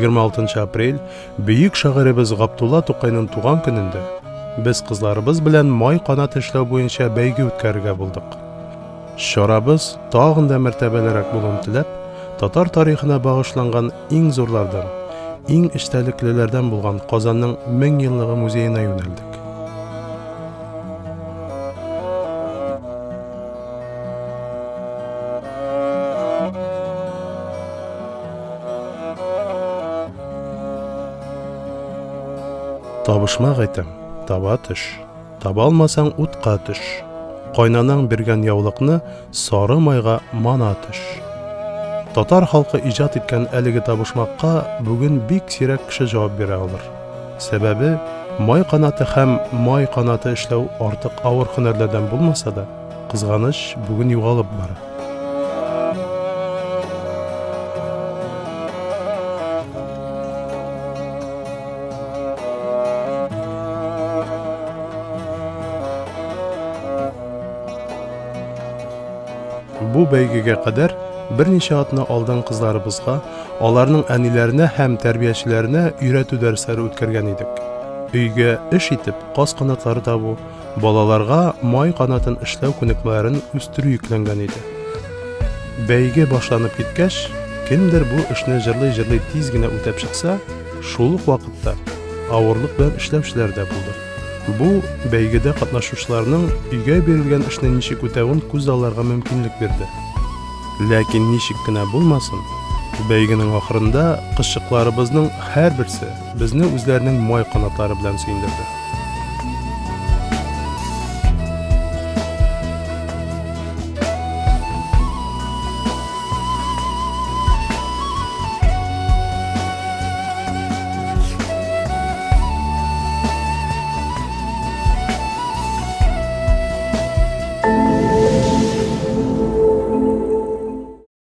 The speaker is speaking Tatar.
26 апрель, бөек шагыйребез Габдулла Тукайның туган көнендә без кызларыбыз белән май канаты эшләү буенча бәйге үткәрергә булдык. Чарабыз тагын да мәртәбәлерәк булуын теләп, татар тарихына багышланган иң зурлардан, иң эчтәлеклеләрдән булган Казанның 1000 еллыгы музеена юнәлдек. Табышмак әйтәм, таба төш. Таба алмасаң, утка төш. Кайнанаң биргән яулыкны сары майга мана төш. Татар халкы иҗат иткән әлеге табышмакка бүген бик сирәк кеше җавап бирә алыр. Сәбәбе, май канаты һәм май канаты эшләү артык авыр һөнәрләрдән булмаса да, кызганыч, бүген югалып бара. Бу бәйгегә кадәр берничә атна алдан кызларыбызга, аларның әниләренә һәм тәрбиячеләренә өйрәтү дәресләре үткәргән идек. Өйгә эш итеп каз канатлары табу, балаларга май канатын эшләү күнекмәләрен үстерү йөкләнгән иде. Бәйге башланып киткәч, кемдер бу эшне җырлый-җырлый тиз генә үтәп чыкса, шул ук вакытта авырлык белән эшләүчеләр дә булды. Бу бәйгедә катнашучыларның өйгә бирелгән эшне ничек үтәвен күзалларга мөмкинлек бирде. Ләкин ничек кенә булмасын, бәйгенең ахырында кызчыкларыбызның һәрберсе безне үзләренең май канатлары белән сөендерде.